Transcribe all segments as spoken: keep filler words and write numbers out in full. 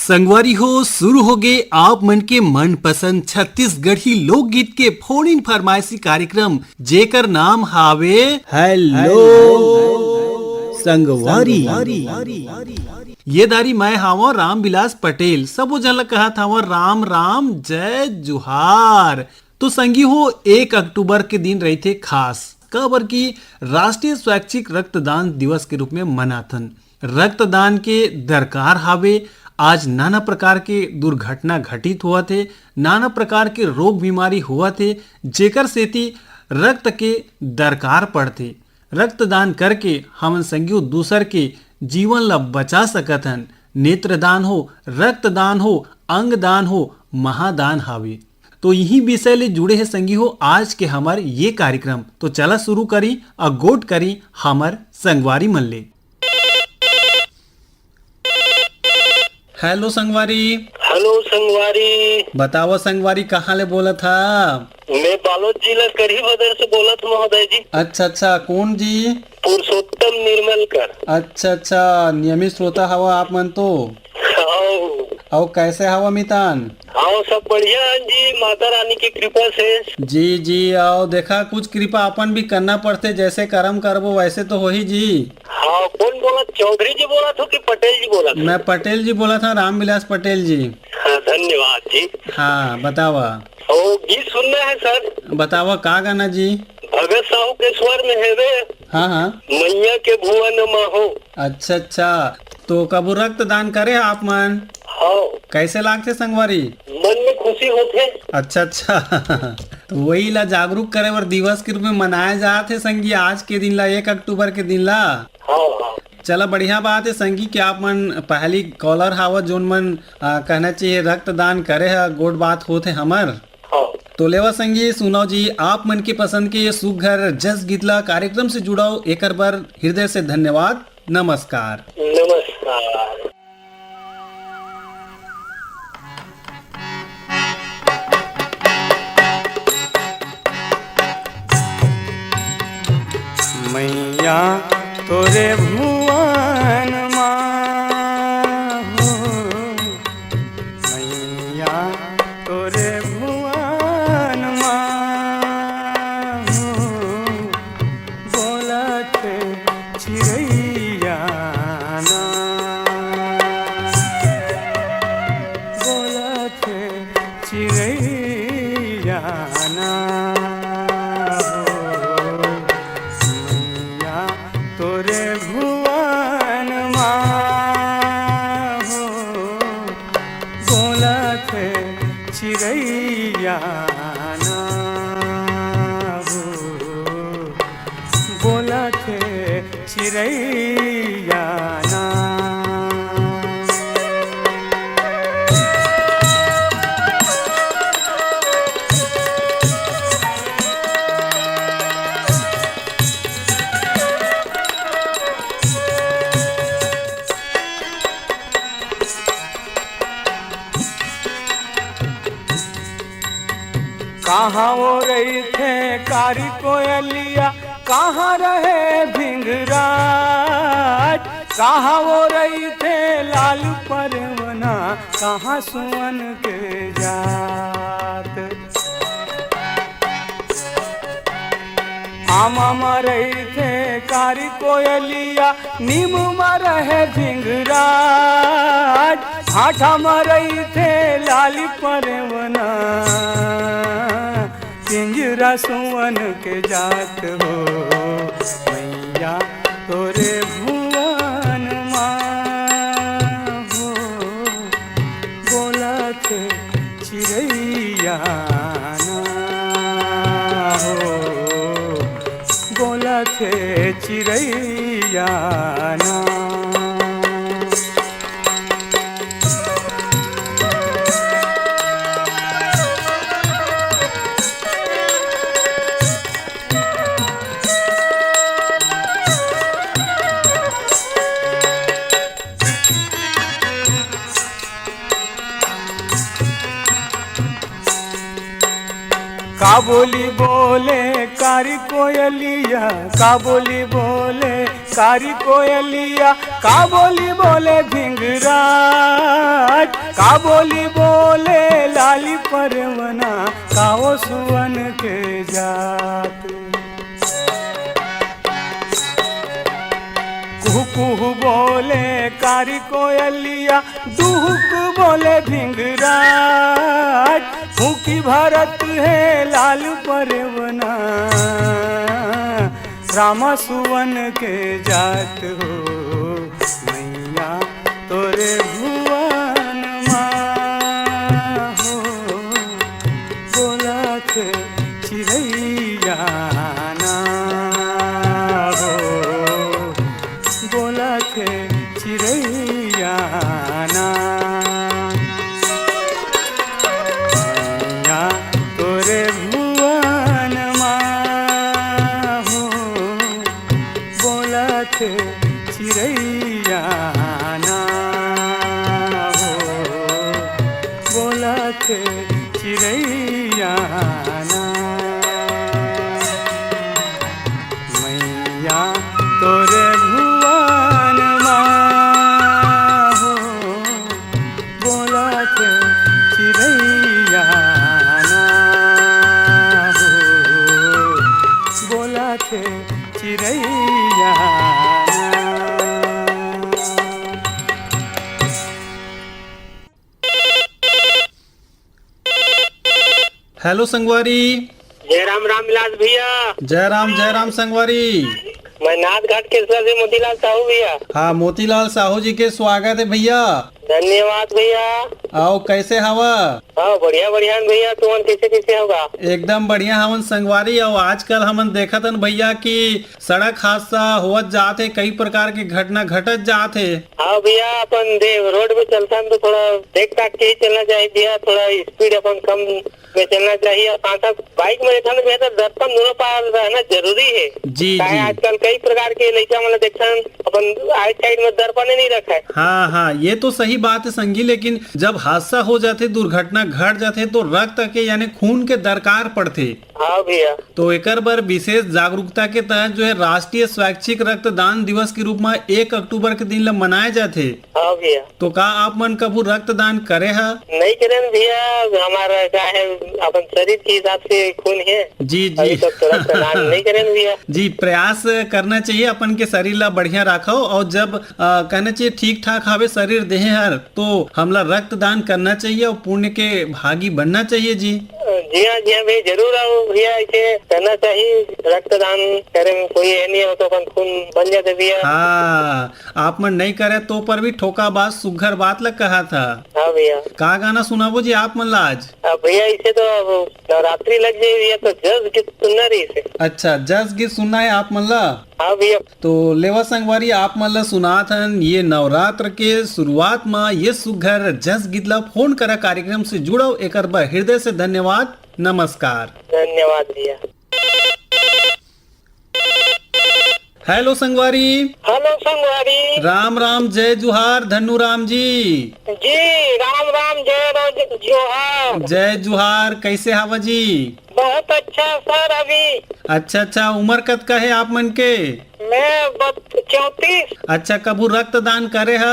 संगवारी हो, शुरू हो गे आप मन के मनपसंद छत्तीसगढ़ी लोकगीत के फोन इन फरमाइशी कार्यक्रम, जेकर नाम हावे हेलो संगवारी। ये दारी मैं हावं रामविलास पटेल, सबो जन ल कहत हावं राम राम, जय जुहार। तो संगी हो, एक अक्टूबर के दिन रहिथे खास, काबर कि राष्ट्रीय स्वैच्छिक रक्तदान दिवस के रूप में मनाथन। रक्तदान के दरकार हावे। आज नाना प्रकार के दुर्घटना घटित होवत हे, नाना प्रकार के रोग बीमारी होवत हे, जेकर सेती रक्त के दरकार पड़थे। रक्तदान करके हमन संगियो दूसर के जीवन ला बचा सकत हन। नेत्रदान हो, रक्तदान हो, अंगदान हो, महादान हावे। तो यही विषय ले जुड़े हे संगी हो आज के हमर ये कार्यक्रम। तो चला शुरू करी, अगोट करी हमर संगवारी मन ले। हेलो संगवारी। हेलो संगवारी। बताओ संगवारी, कहाँ ले बोलत हा? मैं बालोद जिला करीबदर से बोलत महोदय जी। अच्छा अच्छा, कौन जी? पुरुषोत्तम निर्मलकर। अच्छा अच्छा, नियमित श्रोता हवा आप मन तो। हाँ। अउ कैसे हवा मितान? हाँ, सब बढ़िया है जी, माता रानी की कृपा से। जी जी, अउ देखा, कुछ कृपा अपन भी करना पड़थे, जैसे करम करबो वैसे तो होही जी। हाँ, कौन बोला, चौधरी जी बोला था कि पटेल जी बोला था? मैं पटेल जी बोला था, रामविलास पटेल जी। हाँ, धन्यवाद जी। हाँ, बतावा। ओ, गीत सुनना है सर। बतावा, का गाना जी? भगत साहू के स्वर में है वे। हाँ हाँ। मैया के भुवन मा हो। अच्छा अच्छा, तो कबू रक्तदान करे आप मन? हाँ। कैसे लागथे संगवारी? मन में खुशी होथे। अच्छा अच्छा। तो वही ला जागरूक करे बर दिवस के रूप में मनाया जात हे संगी, आज के दिन ला, एक अक्टूबर के दिन ला। हाँ हाँ। चला, बढ़िया बात है संगी कि आप मन पहली कॉलर हावत, जोन मन, आ, कहना चाहिए रक्तदान करे ह, गोड बात होत है हमर। हाँ। तो लेवा संगी, सुनाओ जी, आप मन के पसंद के ये सुघर जस गीत ला कार्यक्रम से जुड़ाओ, एकर बर हृदय से धन्यवाद। नमस्कार। नमस्कार। मैया तोरे भुवन मा हो, मैया तोरे भुवन मा हो, बोलत चिरैया ना, बोलत चिरैया ना हो, मैया तोरे भुवन मा हो, बोलत चिरैया ना हो, बोलत चिरैया ना। कहाँ वो रहिथे कारी कोयलिया, कहाँ रहे भिंगराज, कहाँ वो रहिथे लाल परवना, कहाँ सुअन के जात। आमा म रहिथे कारी कोयलिया, नीम म रहे भिंगराज, भाठा म रहिथे लाली परवना। पिंजरा सुअन के जात हो, मैया तोरे भुवन मा हो, बोलत चिरैया ना हो, बोलत चिरैया ना। बोली बोले कारी कोयलिया, का बोली बोले कारी कोयलिया, का बोली बोले भिंगराज, का बोली बोले लाली परवना, का वो सुवन के जात। कुहू कुहू बोले कारी कोयलिया, डुहुक बोले भिंगराज, फूकी भरत हे लाल परवना। रामा सुवन के जात हो मैया तोरे भुवन मा हो, बोलत चिरैया ना हो, बोलत चिरैया ना। मैया तोरे भुवन मा हो, बोलत चिरैया ना हो, बोलत चिरैया ना। मैया तोरे भुवन मा हो, बोलत चिरैया ना हो, बोलत चिरैया ना। हेलो संगवारी। जय राम राम विलास भैया। जय राम, जय राम संगवारी। मैं नाथ घाट केसरा से मोतीलाल साहू भैया। हाँ, मोतीलाल साहू जी के स्वागत है भैया। धन्यवाद भैया। आओ, कैसे हवा? हाँ, बढ़िया बढ़िया भैया, तुमन कैसे कैसे होगा? एकदम बढ़िया हवन संगवारी। और आजकल हमन देखत हन भैया कि सड़क हादसा होवत जात हे, कई प्रकार के घटना घटत जात हे। हाँ भैया, अपन दे रोड में चलथन तो थोड़ा देख ताक के ही चलना चाहिए भैया, थोड़ा स्पीड अपन कम में चलना चाहिए। और साथ साथ बाइक में देखा ना भैया, तो दर्पण दोनों पार रहना जरूरी है। जी, काहे जी। आजकल कई प्रकार के लइका मन ला देखथन, अपन आइट साइड में दर्पण ही नहीं रखा है। हाँ, हाँ, ये तो सही बात है संगी, लेकिन जब हादसा हो जाथे, दुर्घटना घट जाथे, तो रक्त के यानी खून के दरकार पड़थे। हाँ भैया। तो एकर बर विशेष जागरूकता के तहत जो है राष्ट्रीय स्वैच्छिक रक्तदान दिवस के रूप में एक अक्टूबर के दिन ल मनाए जाथे। हाँ भैया। तो का आप मन कभू रक्तदान करे ह? नहीं करे न भैया, हमारा का है, अपन शरीर के हिसाब से खून है। जी, जी। अभी तक तो रक्तदान नहीं करे न भैया। जी, प्रयास करना चाहिए अपन के शरीर ला बढ़िया राखो, और जब, अ, कहना चाहिए ठीक ठाक हवे शरीर देहे हर, तो हमला रक्तदान करना चाहिए और पुण्य के भागी बनना चाहिए जी। जी हाँ, जी हाँ भैया, जरूर आओ भैया, ऐसे करना चाहिए। रक्तदान करे में कोई ये नहीं हो तो अपन खून बन जाते भैया। हाँ, आप मन नहीं करे तो पर भी ठोका बात, सुघर बात ल कहा था। हाँ भैया। का गाना सुनाबो जी आप मन ला आज? अब भैया, इसे तो अब नवरात्रि लग जाए भैया, तो जस गीत सुनना रही इसे। अच्छा, जस गीत सुनना है आप मन ला? हाँ भैया। तो लेवा संगवारी, आप मन ला सुनात हन ये नवरात्र के शुरुआत म ये सुघर जस गीत ला। फोन करा कार्यक्रम से जुड़ो, एकर बर हृदय से धन्यवाद। नमस्कार। धन्यवाद भैया। हेलो संगवारी। हेलो संगवारी। राम राम, जय जुहार धन्नू राम जी। जी, राम राम, जय राम, जोहार। जय जुहार, कैसे हावा जी? बहुत अच्छा सर। अभी अच्छा, अच्छा, उम्र कतका है आप मन के? मैं बत-, चौंतीस। अच्छा, कभू रक्तदान करे ह?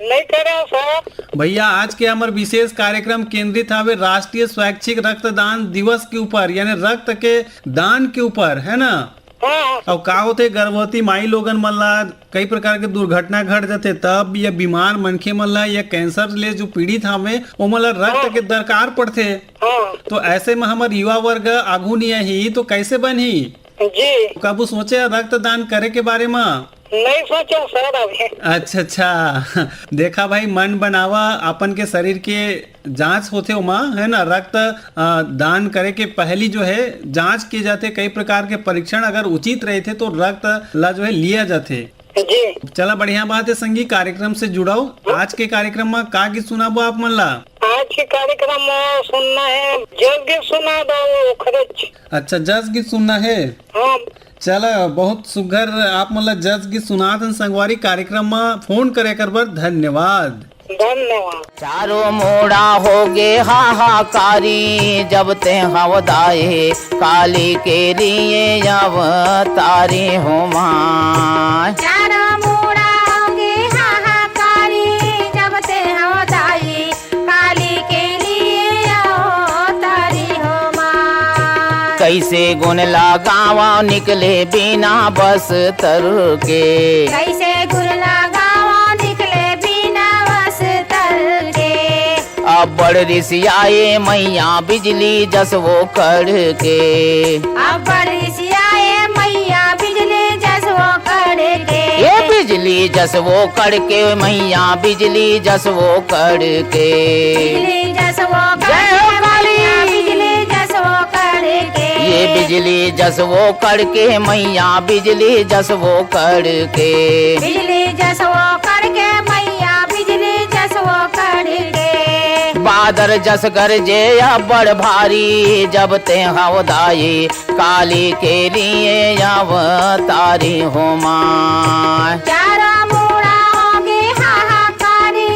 नहीं करे हूँ सर। भैया, आज के हमर विशेष कार्यक्रम केंद्रित हवे राष्ट्रीय स्वैच्छिक रक्तदान दिवस के ऊपर, यानी रक्त के दान के ऊपर, है ना? हाँ। अउ का होथे, गर्भवती माई लोगन मन ला कई प्रकार के दुर्घटना घट जाथे, तब या बीमार मनखे मन ला या कैंसर ले जो पीड़ित हवे, ओमन ला रक्त हाँ। के दरकार पड़थे। हाँ। तो ऐसे में हमर युवा वर्ग आगू नहीं आही, तो कैसे बनही? जी। कभू सोचे रक्तदान करे के बारे में? नहीं सोचे सर अभी। अच्छा, अच्छा। देखा भाई, मन बनावा, अपन के शरीर के जांच होथे ओमा, है ना, रक्त, अ, दान करे के पहली जो है जांच किए जाथे, कई प्रकार के परीक्षण अगर उचित रहथे तो रक्त ला जो है लिया जाथे। जी। चला, बढ़िया बात है संगी, कार्यक्रम से जुड़ाओ। आज के कार्यक्रम में का गीत सुनाबो आप मन ला? आज के कार्यक्रम में सुनना है जस गीत सुना दो, ओखरे। अच्छा, जस गीत सुनना है। हाँ। चला, बहुत सुघर आप मन ला जस गीत सुनात हन संगवारी। कार्यक्रम में फोन करे कर बर धन्यवाद। धन्यवाद। चारों मुड़ा होगे हाहाकारी, जब ते हव दाई काली के लिए अवतारी हो माँ। चारों मुड़ा होगे हाहाकारी, जब ते हव दाई काली के लिए अवतारी हो माँ। कैसे गुण लगावा निकले बिना बस्तर के। कैसे गुण लगावा निकले बिना बस्तर के। अब्बड़ रिसियाए मैया बिजली जस वो कड़के। अब्बड़ रिसियाए मैया बिजली जस वो कड़के। ये बिजली जस वो कड़के मैया, बिजली जस वो कड़के। बिजली जस वो जय हो कड़के काली। मैया, बिजली जस वो कड़के। ये बिजली जस वो कड़के मैया, बिजली जस वो कड़के। बिजली जस वो कड़के मैया, बिजली जस वो कड़के। बादर जस गरजे अब्बड़ भारी, जब ते हव दाई काली के लिए अवतारी हो माँ। चारों मुड़ा होगे हाहाकारी,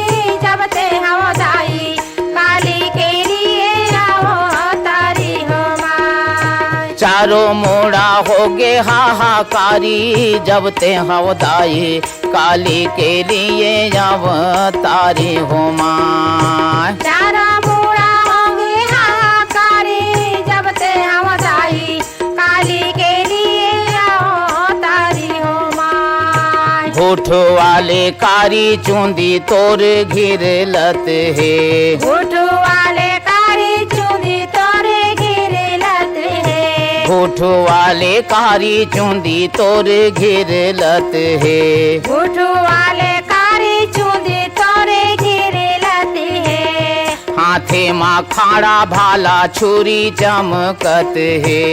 जब ते हव दाई काली के लिए अवतारी हो माँ। चारों मुड़ा होगे हाहाकारी, जब ते हव दाई काली के लिए अवतारी हो माँ। चारों मुड़ा होगे हाहाकारी, जब ते हव दाई काली के लिए अवतारी हो माँ। भूठ वाले कारी चूंदी तोर घिरलत हे। भूठ वाले कारी चूंदी तोर घिरलत हे। भूठ वाले कारी चूंदी तोर घिरलत हे। भूठ वाले कारी चूंदी तोर घिरलत हे। हाथे मा खाड़ा भाला छुरी चमकत हे।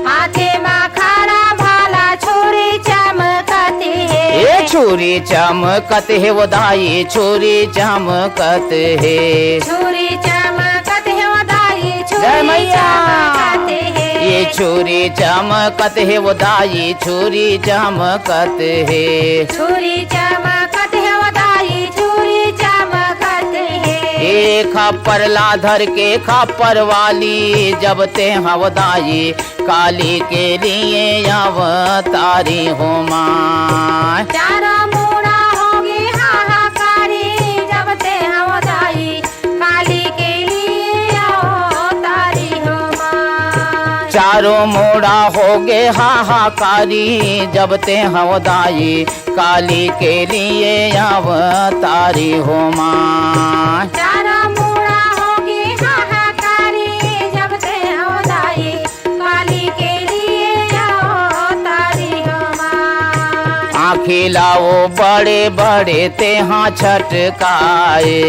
हाथे मा खाड़ा भाला छुरी चमकत हे। ए छुरी चमकत हे वो दाई, छुरी चमकत हे। छुरी चमकत हे वो दाई, छुरी जय मैया। चमकत हे। ये छुरी चमकत हे वो दाई, छुरी चमकत हे। छुरी चमकत हे वो दाई, छुरी चमकत हे। ए खप्पर ला धर के खप्पर वाली, जब ते हव दाई काली के लिए अवतारी हो माँ। चारों मुड़ा होगे हाहाकारी, जब ते हव दाई काली के लिए अवतारी हो माँ। चारों मुड़ा होगे हाहाकारी, जब ते हव दाई काली के लिए अवतारी हो माँ। चारों मुड़ा होगे हाहाकारी, जब ते हव दाई काली के लिए अवतारी हो माँ। आँखी ला वो बड़े बड़े तेहा छटकाए।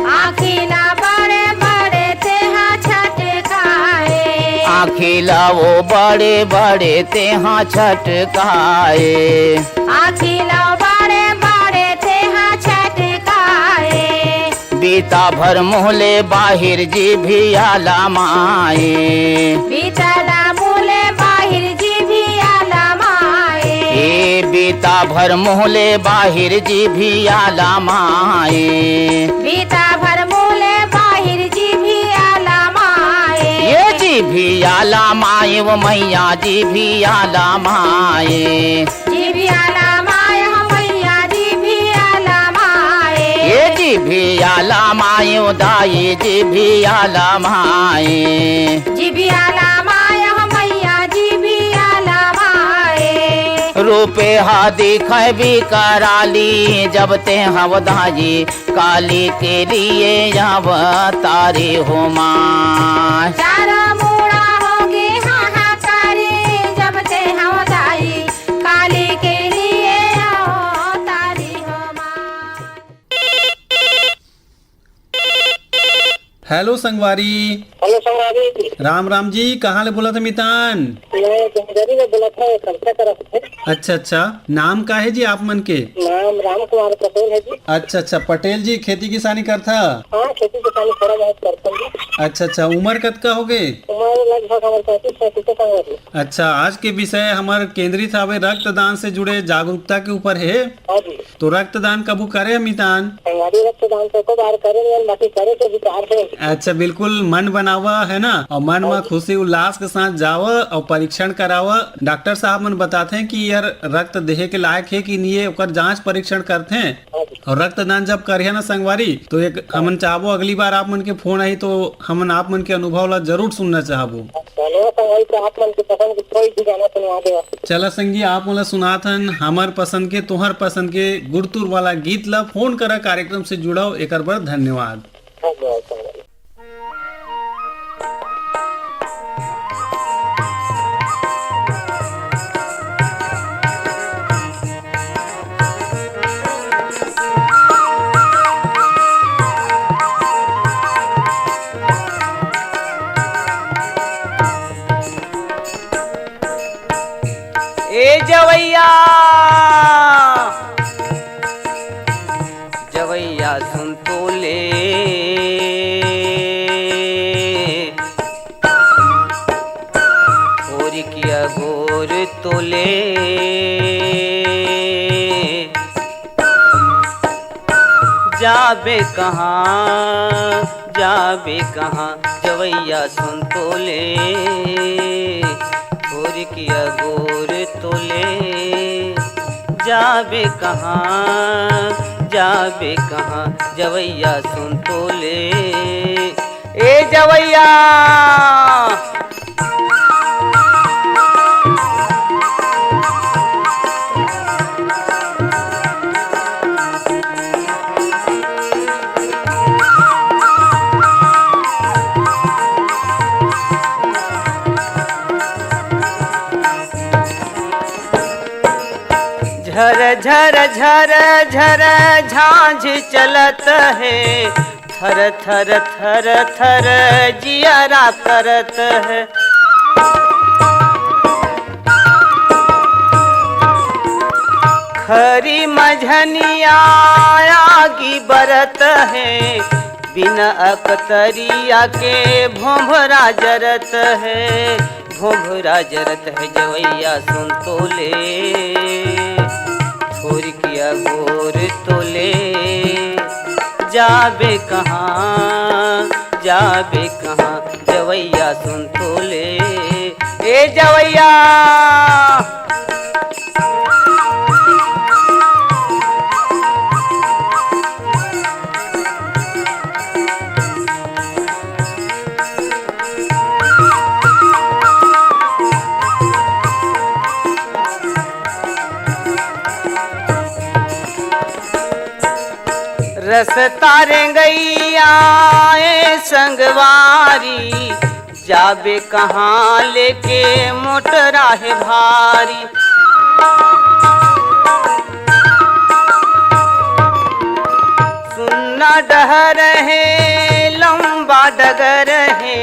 आँखी ला बड़े बड़े तेहा छटकाए। आँखी ला वो बड़े बड़े तेहा छटकाए। आँखी ला बड़े बड़े तेहा छटकाए। बीता भर मुँह ले बाहिर जीभिया लमाए। बीता ला मुँह ले बाहिर जीभिया लमाए। ए बीता भर मुँह ले बाहिर जीभिया लमाए। बीता भर मुँह ले बाहिर जीभिया लमाए। ये जीभिया लमाए वो मैया जीभिया लमाए। जीभिया लमाए हो मैया जीभिया लमाए। ये जीभिया लमाए ओ दाई जीभिया लमाए। जीभिया लमाए हो मैया जीभिया लमाए। रूपे हा दिखै बिकराली जब ते हव दाई काली के लिए अवतारी हो माँ। चारों मुड़ा होगे हाहाकारी जब ते हव दाई काली के लिए अवतारी हो माँ। हेलो संगवारी। हेलो संगवारी। राम राम जी, कहाँ ले बोलत हे मितान? मैं जंगरी ले बोलत हँव, खरसा करा से। अच्छा अच्छा, नाम का हे जी आप मन के? नाम राम कुमार पटेल हे जी। अच्छा अच्छा, पटेल जी खेती किसानी करथा? हाँ, खेती किसानी थोड़ा बहुत करथन जी। अच्छा अच्छा, उमर कतका होगे? उमर लगभग हमर पैंतीस पैंतीस के संग हे जी। अच्छा, आज के विषय हमर केंद्रित हवे रक्तदान से जुड़े जागरूकता के ऊपर हे। हाँ जी। तो रक्तदान कभू करे हे मितान? संगवारी, रक्तदान तो एको बार करे नइ हन, बाकी करे के विचार हे। अच्छा, बिल्कुल मन बनावा, है ना, अउ मन हाँ म जी। खुशी उल्लास के साथ जावा अउ परीक्षण करावा। डॉक्टर साहब मन बताथे कि यार रक्त देहे के लायक हे कि नइ हे, ओकर जांच परीक्षण करथे। हाँ जी। अउ रक्तदान जब करिहा ना संगवारी, तो एक हमन चाहबो अगली बार आप मन के फोन आही तो हमन आप मन के अनुभव ला जरूर सुनना चाहबो। धन्यवाद संगवारी, तो आप मन के पसंद के कोई भी गाना सुनवा देवा। चला संगी, आप मोला सुनात हन हमर पसंद के, तोहर पसंद के गुरतुर वाला गीत ला। फोन करा, कार्यक्रम से जुड़व, एकर बर धन्यवाद। धन्यवाद संगवारी। ए जवैया, जवैया सुन तो ले, ओरिकिया गोर तो ले। जाबे कहाँ, जाबे कहाँ, जवैया सुन तो ले, ओरिकिया गोर तो ले। जाबे कहाँ, जाबे कहाँ, जवैया सुन तो ले, ए जवैया। झर झर झर झर झांझ चलत हे, थर थर थर थर जियरा करत हे। खरी मझनिया आगी बरत हे, बिन अकतरिया के भोंभरा जरत हे। भोंभरा जरत हे जवैया सुन तो ले, छोरिकिया गोर तो ले। जाबे कहाँ, जाबे कहाँ, जवैया सुन तो ले, ए जवैया। रस्ता रेंगइया ए संगवारी, जाबे कहाँ लेके मोटरा हे भारी। सुन्ना डहर हे, लंबा डगर हे,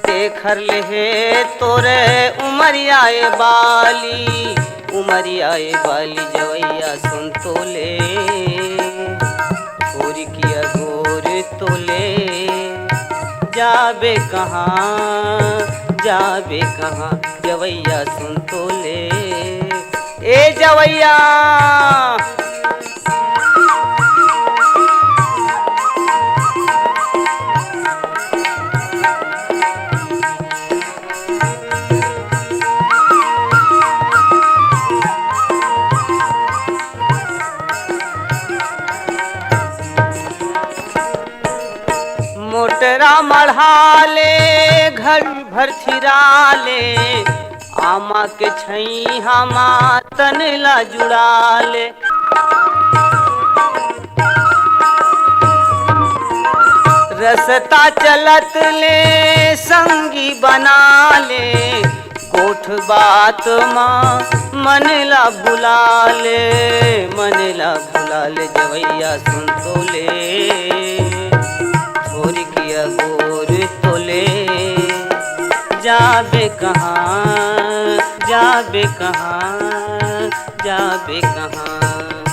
तेखर ले हे तोरे उमरिया ए बाली, उमरिया ए बाली जवैया सुन तो ले, छोरिकिया गोर तो ले। जाबे कहाँ, जाबे कहाँ, जवैया सुन तो ले, ए जवैया। मोटरा मढ़ा ले, घड़ी भर थिरा ले, आमा के छइहां मा तन ला जुड़ा ले। रस्ता चलत ले संगी बना ले, गोठ बात मा मन ला भुला ले, मन ला भुला ले जवैया सुन तो ले, छोरिकिया गोर तो ले। जाबे कहाँ, जाबे कहाँ, जाबे कहाँ।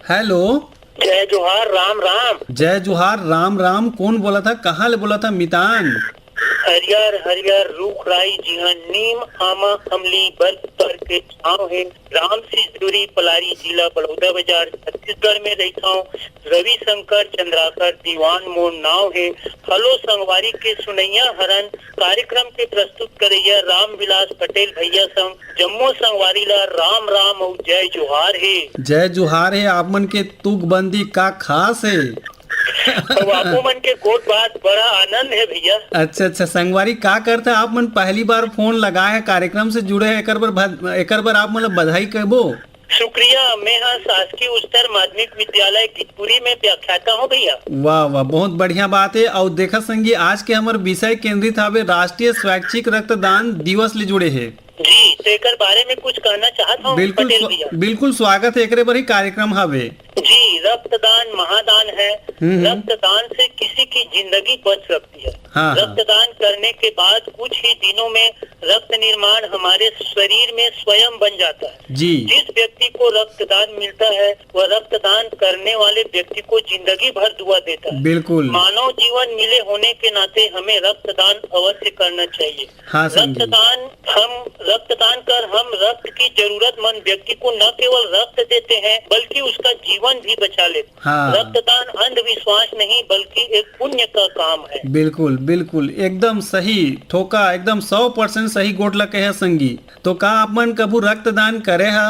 हेलो। जय जोहार, राम राम। जय जोहार, राम राम। कौन बोला था, कहाँ ले बोला था मितान? हरियर हरियर रूख राई जिहां नीम आमा अमली बरगद के छांव हे। राम से जुड़ी पलारी, जिला बलौदा बाजार, छत्तीसगढ़ में रहिथंव। रविशंकर चंद्राकर दीवान मोर नाव हे। हेलो संगवारी के सुनैया हरन, कार्यक्रम के प्रस्तुत करैया रामविलास पटेल भैया संग जम्मो संगवारी ला राम राम अउ जय जोहार हे। जय जोहार हे। आप मन के तुकबंदी का खास हे? अउ आपो मन के गोठ बात बड़ा आनंद हे भैया। अच्छा अच्छा संगवारी, का करथा आप मन? पहली बार फोन लगाए हे, कार्यक्रम से जुड़े हे, एकर बर भद-, एकर बर आप मन ला बधाई कहबो। शुक्रिया, मैं हा शासकीय उच्चतर माध्यमिक विद्यालय गिदपुरी में व्याख्याता हूँ भैया। वाह वाह, बहुत बढ़िया बात हे। अउ देखा संगी, आज के हमर विषय केंद्रित हवे राष्ट्रीय स्वैच्छिक रक्तदान दिवस ले जुड़े हे। जी, तो एकर बारे में कुछ कहना चाहत हूँ बिल्कुल पटेल स्व-, भैया। बिल्कुल स्वागत हे, एकरे बर ही कार्यक्रम हवे। जी, रक्तदान महादान है। हम्म, हम्म। रक्तदान से किसी की जिंदगी बच सकती है। हाँ, हाँ। रक्तदान करने के बाद कुछ ही दिनों में रक्त निर्माण हमारे शरीर में स्वयं बन जाता है। जी। जिस व्यक्ति को रक्तदान मिलता है, वह रक्तदान करने वाले व्यक्ति को जिंदगी भर दुआ देता है। बिल्कुल। मानव जीवन मिले होने के नाते हमें रक्तदान अवश्य करना चाहिए। हाँ, संगी। रक्तदान हम, रक्तदान कर हम रक्त की जरूरतमंद व्यक्ति को न केवल रक्त देते हैं, बल्कि उसका जीवन भी बचा लेते हैं। हाँ। रक्तदान अंधविश्वास नहीं, बल्कि एक पुण्य का काम है। बिल्कुल, बिल्कुल, एकदम सही ठोका, एकदम सौ परसेंट सही गोठ ला कहे संगी। तो का आप मन कभू रक्तदान करे हा?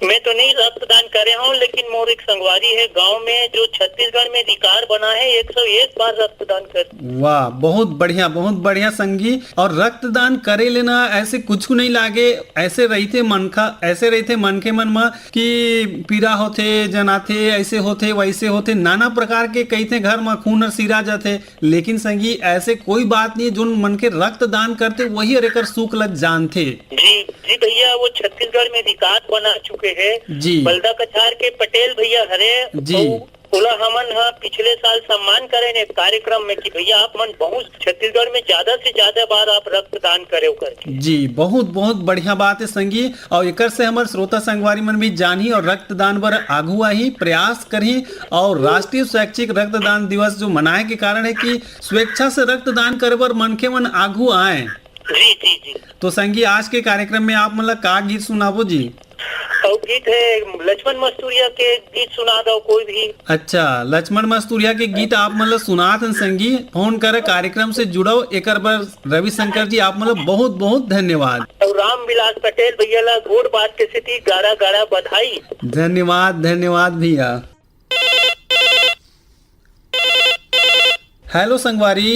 मैं तो नहीं रक्तदान करे हूँ, लेकिन मोर एक संगवारी है गांव में, जो छत्तीसगढ़ में अधिकार बना है, एक सौ एक बार रक्तदान कर। वाह, बहुत बढ़िया, बहुत बढ़िया संगी। और रक्तदान करे ले ना ऐसे कुछ नहीं लागे, ऐसे रहिथे मनखा, ऐसे रहिथे मनखे मन म कि पीरा होथे, जनाथे, ऐसे होथे, वैसे होथे, नाना प्रकार के कहिथे घर म खून हर सिरा जाथे। लेकिन संगी, ऐसे कोई बात नहीं, जोन मनखे रक्तदान करथे, वही हर एकर सुख ल जानथे। जी, जी भैया, वो छत्तीसगढ़ में अधिकार बना चुके हैं। जी। बलदा कछार के पटेल भैया हरे, जी। अउ ओला हमन ह पिछले साल सम्मान करे ने कार्यक्रम में कि भैया, आप मन बहुत छत्तीसगढ़ में ज्यादा से ज्यादा बार आप रक्तदान करे हो करके। जी, बहुत, बहुत बढ़िया बात है संगी। और एकर से हमर श्रोता संगवारी मन भी जानही और रक्तदान बर आगू आही, प्रयास करही। और राष्ट्रीय स्वैच्छिक रक्तदान दिवस जो मनाए के कारण है कि स्वेच्छा से रक्तदान करे बर मनखे मन आगू आए। जी, जी, जी। तो संगी, आज के कार्यक्रम में आप मन ला का गीत सुनाबो जी? अउ गीत है लक्ष्मण मस्तूरिया के, गीत सुना दो कोई भी। अच्छा, लक्ष्मण मस्तूरिया के गीत आप मन ला सुनात हन संगी। फोन कर कार्यक्रम से जुड़ो, एकर बर रविशंकर जी आप मन ला बहुत बहुत धन्यवाद। अउ रामविलास पटेल भैया ला गोठ बात के सेती गाड़ा गाड़ा बधाई। धन्यवाद, धन्यवाद भैया। हेलो संगवारी।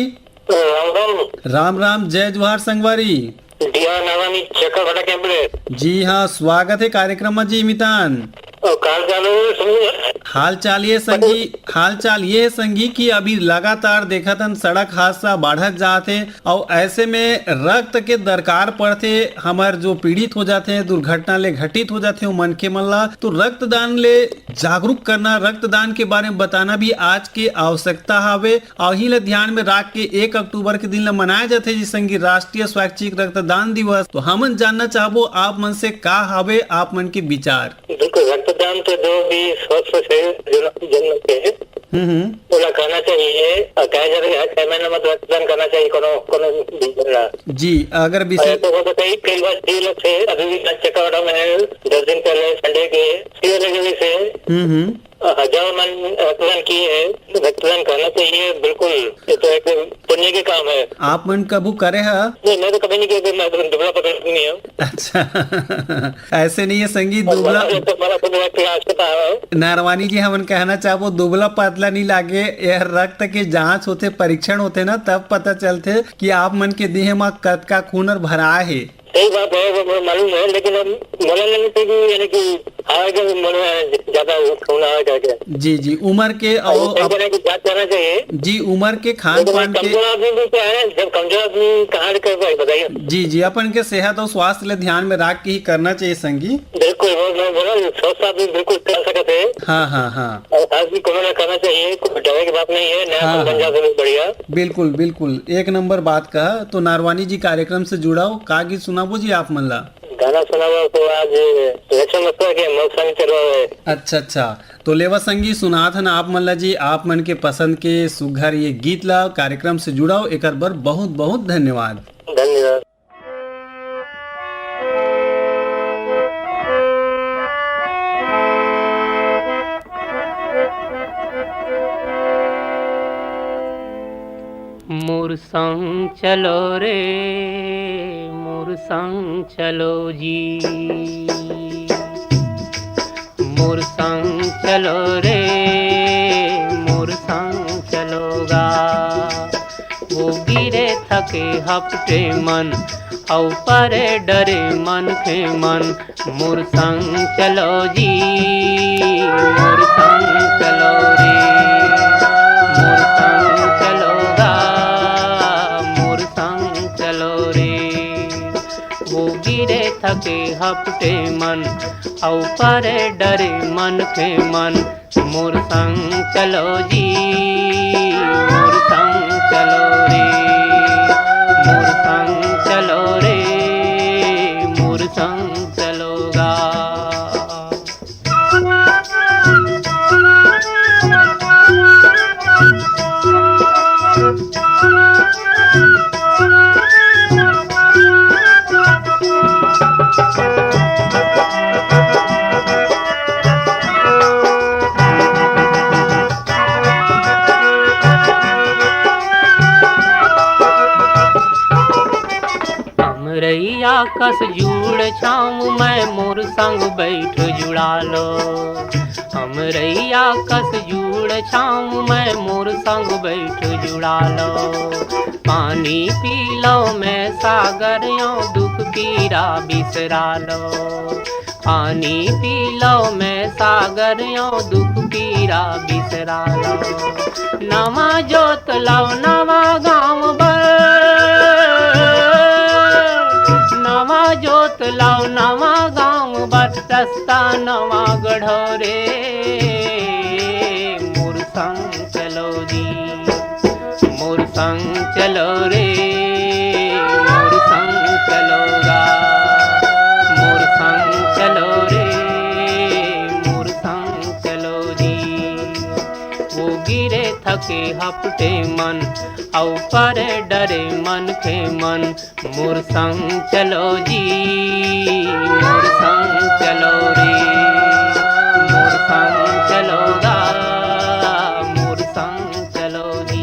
राम राम। राम राम, जय जोहार संगवारी। दिया नावानी चक्का भाटा कैंप ले। जी हाँ, स्वागत है कार्यक्रम में जी मितान। और काल चालू है, सुनिए। हाल चाल ये संगी, हाल चाल ये है संगी कि अभी लगातार देखत हन सड़क हादसा बढ़त जात हे, और ऐसे में रक्त के दरकार पड़थे। हमर जो पीड़ित हो जाथे, दुर्घटना ले घटित हो जाथे, वो मनखे मन ला तो रक्तदान ले जागरूक करना, रक्तदान के बारे में बताना भी आज के आवश्यकता हवे। अही ला ध्यान में राख के एक अक्टूबर के दिन ला मनाया जाथे जी संगी राष्ट्रीय स्वैच्छिक रक्तदान दिवस। तो हमन जानना चाहबो आप मन से का हवे आप मन के विचार? बिल्कुल, रक्तदान तो जो भी स्वस्थ शरीर जन, जन्म के है, हम्म, हम्म। ओला करना चाहिए। और कहे जाथे कि हर छह महीने में तो रक्तदान करना चाहिए कोनो, कोनो भी जन ला। जी, अगर और विशेष ऐसे हो सकता है कई बार जी लोग थे, अभी भी चक्का में है, दस दिन पहले संडे के, फिर लगे हुए थे। हम्म, हम्म। हजारों मन रक्तदान किए हैं, रक्तदान करना चाहिए, बिल्कुल, ये तो एक पुण्य के काम है। आप मन कभू करे हा? नहीं, मैं तो कभी नहीं किया, मैं तो दुबला पतला नहीं हूँ। अच्छा। ऐसे नहीं है संगी, और दुबला बड़ा, ये तो बड़ा पुण्य है कि आज के पास है। नरवानी जी, हमन कहना चाहबो, दुबला पतला नहीं लागे, यह रक्त के जांच होथे, परीक्षण होथे ना, तब पता चलथे कि आप मन के देह म कतका खून हर भराए हे। सही बात है, वो मुझे मालूम है, लेकिन अब मोला लगता है कि यानी कि आवेगा भी मोला ज्यादा खून आवेगा क्या? जी, जी, उम्र के और और कई अप-, तरह की जांच करना चाहिए। जी, उम्र के, खान लेकिन पान के। कमजोर आदमी भी क्या है, जब कमजोर आदमी कहाँ से कर पाए, बताइए? जी, जी, अपन के सेहत और स्वास्थ्य ले ध्यान में राख के ही करना चाहिए संगी। बिल्कुल, तो मैं बोला, स्वस्थ आदमी बिल्कुल कर सकते हैं। हाँ, हाँ, हाँ। और आज भी कोरोना करना चाहिए, कोई डरे की बात नहीं है, नया हाँ, साल बन हाँ। जाए, बहुत बढ़िया। बिल्कुल, बिल्कुल, एक नंबर बात कहा। तो नारवानी जी कार्यक्रम से जुड़ाओ, का गीत सुनाबो जी आप मन ला? गाना सुनाबो तो आज लक्ष्मण मिश्रा के मोर संग चलो है। अच्छा, अच्छा, तो लेवा संगी सुनात हन आप मन ला जी, आप मन के पसंद के सुघर ये गीत ला कार्यक्रम से जुड़ाओ, एकर बर बहुत बहुत धन्यवाद। धन्यवाद। मोर संग चलो रे, मोर संग चलो जी। मोर संग चलो रे, मोर संग चलो गा। वो गिरे थके हपटे मन, अउ परे डरे मनखे मन। मोर संग चलो जी, मोर संग चलो रे, मोर संग चलो गा, मोर संग चलो रे। वो गिरे थके हपटे मन, अउ परे डरे मनखे मन। मोर संग चलो जी, मोर संग चलो रे, मोर संग चलो रे, मोर संग चलो गा। अमरैया कस जुड़ छाँव मैं, मोर संग बैठ जुड़ा लो। अमरैया कस जुड़ छाँव मैं, मोर संग बैठ जुड़ा लो। पानी पी लो मैं सागर यो, दुख पीरा बिसरा लो। पानी पी लो मैं सागर यो, दुख पीरा बिसरा लो। नवा जोत लाओ नवा गाँव बर, नवा जोत लाओ नवा गाँव बर, रस्ता नवा गढ़ो रे। मोर संग चलो जी, मोर संग चलो रे, मोर संग चलो गा, मोर संग चलो रे, मोर संग चलो जी। वो गिरे थके हपटे मन, अउ परे डरे मनखे मन। मोर संग चलो जी, मोर संग चलो रे, मोर संग चलो गा, मोर संग चलो जी।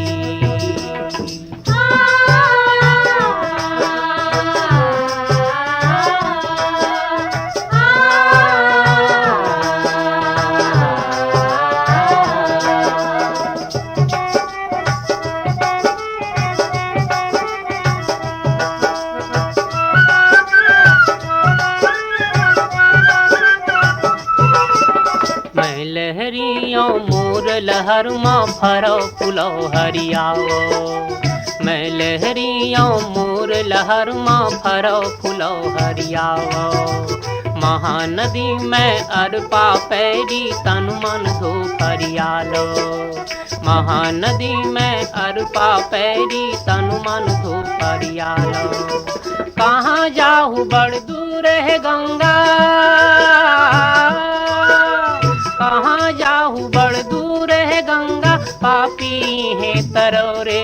मैं लहरियों मोर लहर मा फरो फुलो हरियाओ। मैं लहरियों मोर लहर मा फरो फुलो हरियाओ। महानदी में अरपा पैरी तन मन धो फरियालो। महानदी में अरपा पैरी तन मन धो फरियालो। कहाँ जाहू बड़ दूर है गंगा, कहाँ जाहू बड़ दूर है गंगा, पापी है तरो रे।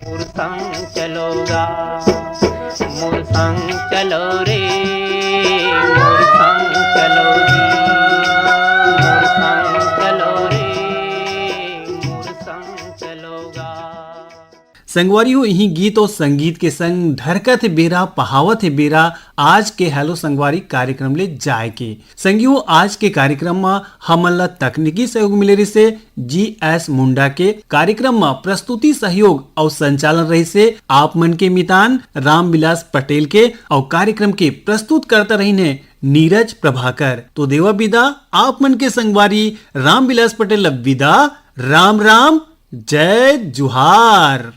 मोर संग चलो गा, मोर संग चलो रे, मोर संग चलो जी, मोर संग चलो रे, मोर संग चलो गा। संगवारी हो, इही गीत अउ संगीत के संग ढरकत हे बेरा, पहावत हे बेरा, आज के हेलो संगवारी कार्यक्रम ले जाए के। संगी हो, आज के कार्यक्रम म हमन ला तकनीकी सहयोग मिले रिहिसे जी एस मुंडा के। कार्यक्रम म प्रस्तुति सहयोग अउ संचालन रहिसे आप मन के मितान रामविलास पटेल के, अउ कार्यक्रम के प्रस्तुतकर्ता रहिन हे नीरज प्रभाकर। तो देवा बिदा आप मन के संगवारी रामविलास पटेल ला बिदा। राम राम, जय जुहार।